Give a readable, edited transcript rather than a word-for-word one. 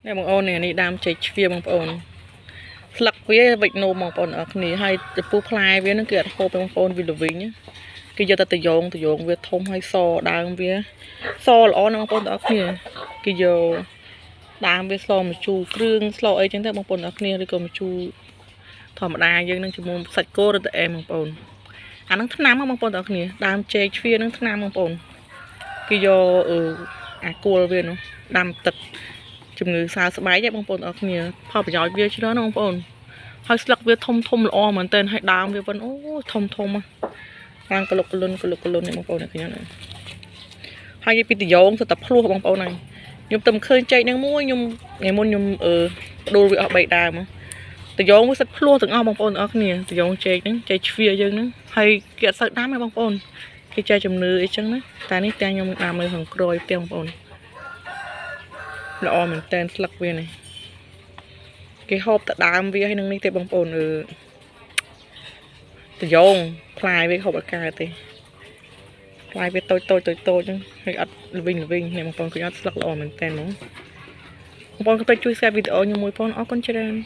នេះបងអូននេះនេះដើមចេកជ្វាបងប្អូនស្លឹកវាវិចនោមបងប្អូនអរគ្នាហើយចំពោះផ្លែវានឹងគឺអត់ហូបទេបងប្អូនវាល្វីងគេយកតែតយងតយងវាធំហើយសដើមវាសល្អណាស់បងប្អូនទាំងអស់គ្នាគេយកដើមវាស្លម្ជូរគ្រឿងស្លអីចឹងទៅបងប្អូនទាំងអស់គ្នាឬក៏ម្ជូរធម្មតាយើងនឹងជាមួយសាច់គោឬតែអែមបងប្អូនអានឹងថ្នាំហ៎បងប្អូនទាំងអស់គ្នាដើមចេកជ្វានឹងថ្នាំបងប្អូនគេយកអឺអាគល់វានោះដាំទឹក ជំងឺសើស្បែកឯងបងប្អូនអរគ្នាផលប្រយោជន៍វាច្រើនណាស់បងប្អូនហើយស្លឹកវាធំធំល្អមែនទែនហើយដើមវាវិញអូធំធំឡើងកលុកកលុនកលុកកលុននេះបងប្អូនអ្នកខ្ញុំហើយនិយាយពីតយងទៅតែភ្លោះបងប្អូនហើយខ្ញុំទៅឃើញចេកនឹងមួយខ្ញុំថ្ងៃមុនខ្ញុំអឺផ្ដួលវាអស់3ដើមតយងវាសិតភ្លោះទាំងអស់បងប្អូនអរគ្នាតយងចេកហ្នឹងចេកជ្វាយើងហ្នឹងហើយគេអត់សូវដាំទេបងប្អូនគេចេះជំនឿអីចឹងណាតែនេះទាំងខ្ញុំដាំនៅខាងក្រោយផ្ទះបងប្អូន ល្អមែនតើស្លឹកវានេះគេហូបតែដើមវាហើយនឹងនេះទេបងប្អូនអឺតយងផ្លែវាហូបអត់កើតទេផ្លែវាតូចតូចតូចតូចហ្នឹងហើយអត់ល្វីងល្វីងនេះបងប្អូនឃើញអត់ស្លឹកល្អមែនតើហ្មងបងប្អូនកុំភ្លេចជួយ share វីដេអូខ្ញុំមួយផងអរគុណច្រើន។